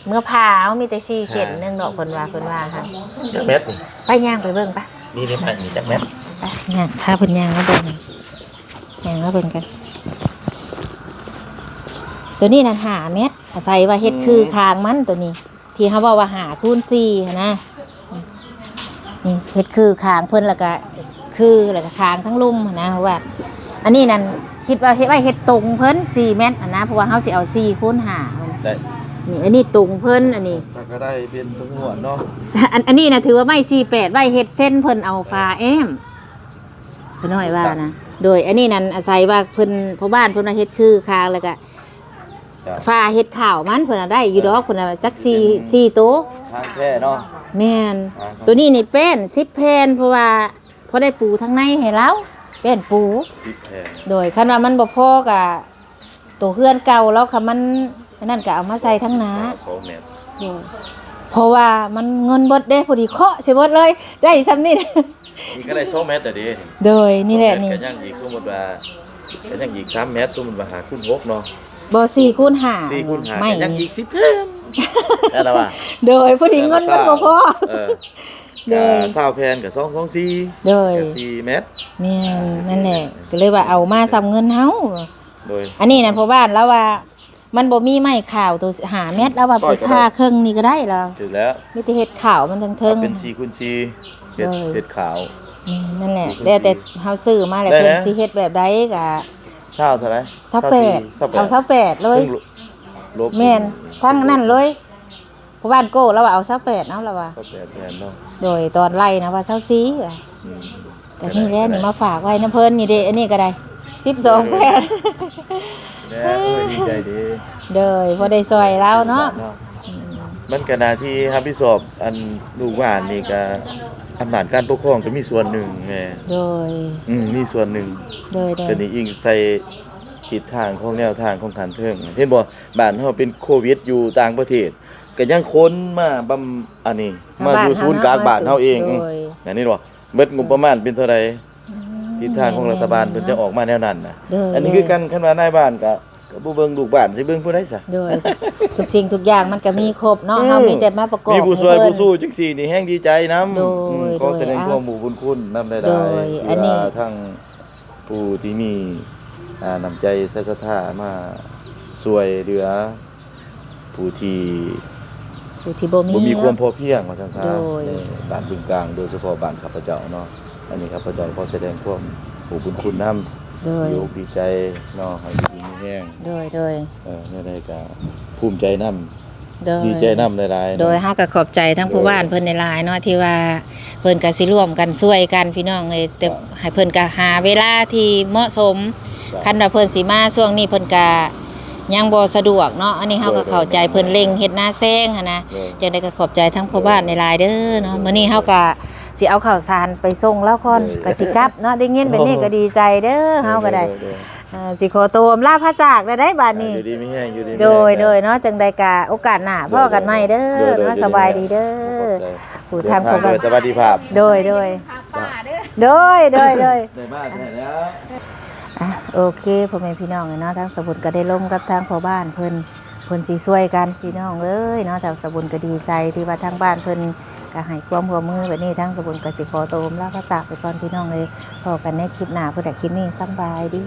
ເມືອຜ່າເອົາ ມີແຕ່ສີ່ເສັ້ນໜຶ່ງດອກ ເພິ່ນວ່າ ເພິ່ນວ່າຫັ້ນ. ຈັກແມັດນີ້? ໄປຍ່າງໄປເບິ່ງໄປ. ນີ້ ນີ້ໄມ້ນີ້ຈັກແມັດ? ໄປຍ່າງ ພາເພິ່ນຍ່າງມາເບິ່ງ ຍ່າງມາເບິ່ງກັນ. ໂຕນີ້ນັ້ນຫ້າແມັດ ອາໄສວ່າເຮັດຄື ອືມ ຄາງມັນ ໂຕນີ້ ທີ່ເຮົາເວົ້າວ່າຫ້າຄູນສີ່ຫັ້ນນະ. ນີ້ເຮັດຄືຄາງເພິ່ນ ແລ້ວກະຄື ແລ້ວກະຄາງທັງລຸ່ມຫັ້ນນະ. ເພາະວ່າອັນນີ້ນັ້ນ ຄິດວ່າເຮັດໄວ້ເຮັດຕົງເພິ່ນສີ່ແມັດຫັ້ນນະ ເພາະວ່າເຮົາຊິເອົາສີ່ຄູນຫ້າ ໄດ້ ນີ້ ອັນນີ້ຕົງເພິ່ນ ອັນນີ້ ມັນກໍໄດ້ເປັນຕົງງວດເນາະ. ອັນ ອັນນີ້ນະຖືວ່າໄມ້ສີ່ແປດ ໄວ້ເຮັດເຊັນເພິ່ນເອົາຝາແອ້ມ ຂ້ານ້ອຍວ່ານະ. ໂດຍ ອັນນີ້ນັ້ນອາໄສວ່າເພິ່ນ ພໍ່ບ້ານເພິ່ນວ່າເຮັດຄືຄາງ ແລ້ວກະ ຈ້ະ ຝາເຮັດຂາວມັນ ເພິ່ນວ່າໄດ້ຢູ່ດອກ ເອີ ເພິ່ນວ່າຈັກສີ່ ສີ່ໂຕ ທາງແທ້ເນາະ. ແມ່ນ ອ່າ ໂຕນີ້ນີ້ແປ້ນສິບແຜ່ນ ເພາະວ່າພໍໄດ້ປູທາງໃນໃຫ້ລາວ ແປ້ນປູສິບແຜ່ນ. ໂດຍ ຄັນວ່າມັນບໍ່ພໍກະ ໂຕເຮືອນເກົ່າລາວ ຄັນມັນອັນນັ້ນກະເອົາມາໃສ່ທາງໜ້າ ສອງແມັດ. ໂດຍ ເພາະວ່າມັນເງິນເບິດເດ້ ພໍດີເຄາະໃສ່ເບິດເລີຍ ໄດ້ສ່ຳນີ້ ນີ້ກໍໄດ້ສອງແມັດແລ້ວເດ້. ໂດຍ ນີ້ແຫຼະ ສອງແມັດນີ້ ກໍຍັງອີກ ສົມມຸດວ່າ ກໍຍັງອີກສາມແມັດ ສົມມຸດວ່າຫ້າຄູນຫົກເນາະ. ບໍ່ ສີ່ຄູນຫ້າ ສີ່ຄູນຫ້າ ໄມ້ ກໍຍັງອີກສິບແຜ່ນ ແມ່ນລະວ່າ. ໂດຍ ພໍດີເງິນມັນບໍ່ພໍ ເອີ ໂດຍ ກະຊາວແຜ່ນກະສອງ ສອງສີ່ ໂດຍ ກະສີ່ແມັດ ແມ່ນ ອ່າ ນັ້ນແຫຼະ ກະເລີຍວ່າເອົາມາສ່ຳເງິນເຮົາ ໂດຍ ອັນນີ້ນະ ພໍ່ບ້ານລາວວ່າ ມັນບໍ່ມີໄມ້ຂາວໂຕຫ້າແມັດ ລາວວ່າ ໄປຜ່າເຄິ່ງນີ້ກະໄດ້ລາວ ຖືກແລ້ວ ມີແຕ່ເຮັດຂາວມັນເທິງໆ ເອົາເປັນສີ່ຄູນສີ່ ເຮັດ ໂດຍ ເຮັດຂາວ ອືມ ນັ້ນແຫຼະ ສີ່ຄູນສີ່ ແລ້ວແຕ່ເຮົາຊື້ມາແລ້ວ ແລ້ວ ເພິ່ນຊິເຮັດແບບໃດກະ ຊາວເທົ່າໃດ? ຊາວແປດ ຊາວແປດ ເອົາຊາວແປດເລີຍ ເທິງລົບ ແມ່ນ ທັງນັ້ນເລີຍ ພໍ່ບ້ານໂກ້ລາວວ່າເອົາຊາວແປດເອົາລາວວ່າ ຊາວແປດແມ່ນເນາະ ໂດຍ ຕອນໄລ່ນະວ່າຊາວສີ່ວ່າ ອືມ ກະນີ້ແຫຼະ ກະໄດ້ ນີ້ມາຝາກໄວ້ນຳເພິ່ນນີ້ເດ້ ອັນນີ້ກະໄດ້ ສິບສອງແຜ່ນ ແລ້ວ ໂອ້ຍ ດີໃຈເດ້ ໂດຍ ພໍໄດ້ຊ່ອຍລາວເນາະ ເນາະ ອືມ ມັນກະໜ້າທີ່ຮັບຜິດຊອບ ອັນລູກບ້ານນີ້ກະ ອຳນາດການປົກຄອງກະມີສ່ວນໜຶ່ງແດ່ ໂດຍ ອືມ ມີສ່ວນໜຶ່ງ ໂດຍໆ ກະນີ້ອີງໃສ່ທິດທາງຂອງແນວທາງຂອງຂັ້ນເທິງ ເຫັນບໍ່ ບ້ານເຮົາເປັນໂຄວິດຢູ່ຕ່າງປະເທດ ກະຍັງຄົນມາບຳ ອັນນີ້ ມາຢູ່ສູນກາງບ້ານເຮົາເອງ ໂດຍ ອັນນີ້ບໍ່ ເບິດງົບປະມານເປັນເທົ່າໃດ ອືມ ທິດທາງຂອງລັດຖະບານເພິ່ນຈະອອກມາແນວນັ້ນນະ ໂດຍ ອັນນີ້ຄືກັນ ຄັນວ່ານາຍບ້ານກະ ກະບໍ່ເບິ່ງລູກບ້ານ ຊິເບິ່ງຜູ້ໃດຊະ ໂດຍ ທຸກສິ່ງທຸກຢ່າງມັນກະມີຄົບເນາະ ເອີ ເຮົາມີແຕ່ມາປະກອບ ມີຜູ້ຊ່ວຍຜູ້ຊູ້ຈັ່ງຊີ້ນີ້ແຮງດີໃຈນຳ ໂດຍ ອືມ ໂດຍ ຂໍສະແດງຄວາມຮູ້ບຸນຄຸນນຳຫຼາຍໆ ໂດຍ ທີ່ວ່າທັງ ຜູ້ທີ່ມີ ອ່າ ນ້ຳໃຈໃສສັດທາມາຊ່ວຍເຫຼືອຜູ້ທີ່ ຜູ້ທີ່ບໍ່ມີ ບໍ່ມີຄວາມ ເນາະ ພໍພຽງວ່າຊັ້ນຊະ ໂດຍ ໃນບ້ານບຶງກາງ ໂດຍສະເພາະບ້ານຂ້າພະເຈົ້າເນາະ ອັນນີ້ຂ້າພະເຈົ້າຂໍສະແດງຄວາມຮູ້ບຸນຄຸນນຳ ໂດຍ ດີອົກດີໃຈເນາະ ໃຫ້ຢູ່ດີມີແຮງ ໂດຍ ໂດຍ ເອີ ແນວໃດກະພູມໃຈນຳ ໂດຍ ດີໃຈນຳຫຼາຍໆ ໂດຍ ເນາະ ເຮົາກະຂອບໃຈທັງ ໂດຍ ພໍ່ບ້ານເພິ່ນຫຼາຍໆເນາະ ທີ່ວ່າເພິ່ນກະຊິຮ່ວມກັນຊ່ວຍກັນພີ່ນ້ອງເອີຍ ແຕ່ ເຈົ້າ ໃຫ້ເພິ່ນກະຫາເວລາທີ່ເໝາະສົມ ເຈົ້າ ຄັນວ່າເພິ່ນຊິມາຊ່ວງນີ້ເພິ່ນກະຍັງບໍ່ສະດວກເນາະ ອັນນີ້ເຮົາກະ ໂດຍ ເຂົ້າໃຈ ໂດຍ ເພິ່ນເລັ່ງເຮັດນາແຊງຫັ້ນນະ ໂດຍ ຈັ່ງໃດກະຂອບໃຈທັງພໍ່ ໂດຍ ບ້ານຫຼາຍໆເດີເນາະ ໂດຍ ມື້ນີ້ເຮົາກະຊິເອົາເຂົ້າສານໄປສົ່ງລາວກ່ອນ ໂດຍ ກະຊິກັບເນາະ ໄດ້ຍິນແບບນີ້ກະດີໃຈເດີ ໂດຍ ເຮົາກະໄດ້ ໂດຍ ໂດຍ ເອີ ຊິຂໍໂຕອຳລາພາຈາກແລ້ວໃດ໋ບາດນີ້ ອ່າ ຢູ່ດີມີແຮງ ຢູ່ດີມີແຮງ ໂດຍ ໂດຍເນາະ ຈັ່ງໃດກະໂອກາດໜ້າພໍ້ກັນໃໝ່ເດີ ໂດຍ ໂດຍ ເນາະ ຢູ່ດີ ສະບາຍດີເດີ ເດີນທາງໂດຍສະຫວັດດີພາບ ໂດຍ ໂດຍ ໂດຍ ໂດຍ ໂດຍ ໄດ້ມາແທ້ແລ້ວ ອ່ະ ໂອເຄ ພໍ່ແມ່ພີ່ນ້ອງເອີຍເນາະ ທາງສາວບຸນກະໄດ້ລົມກັບທາງພໍ່ບ້ານເພິ່ນ ເພິ່ນຊິຊ່ວຍກັນພີ່ນ້ອງເອີຍເນາະ ທາງສາວບຸນກະດີໃຈທີ່ວ່າທາງບ້ານເພິ່ນ ກະໃຫ້ຄວາມຮ່ວມມືແບບນີ້ ທາງສາວບຸນກະຊິຂໍໂຕອຳລາພາຈາກໄປກ່ອນພີ່ນ້ອງເອີຍ ພໍ້ກັນໃນຄລິບໜ້າພຸ້ນແຫຼະ ຄລິບນີ້ສຳບາຍດີ.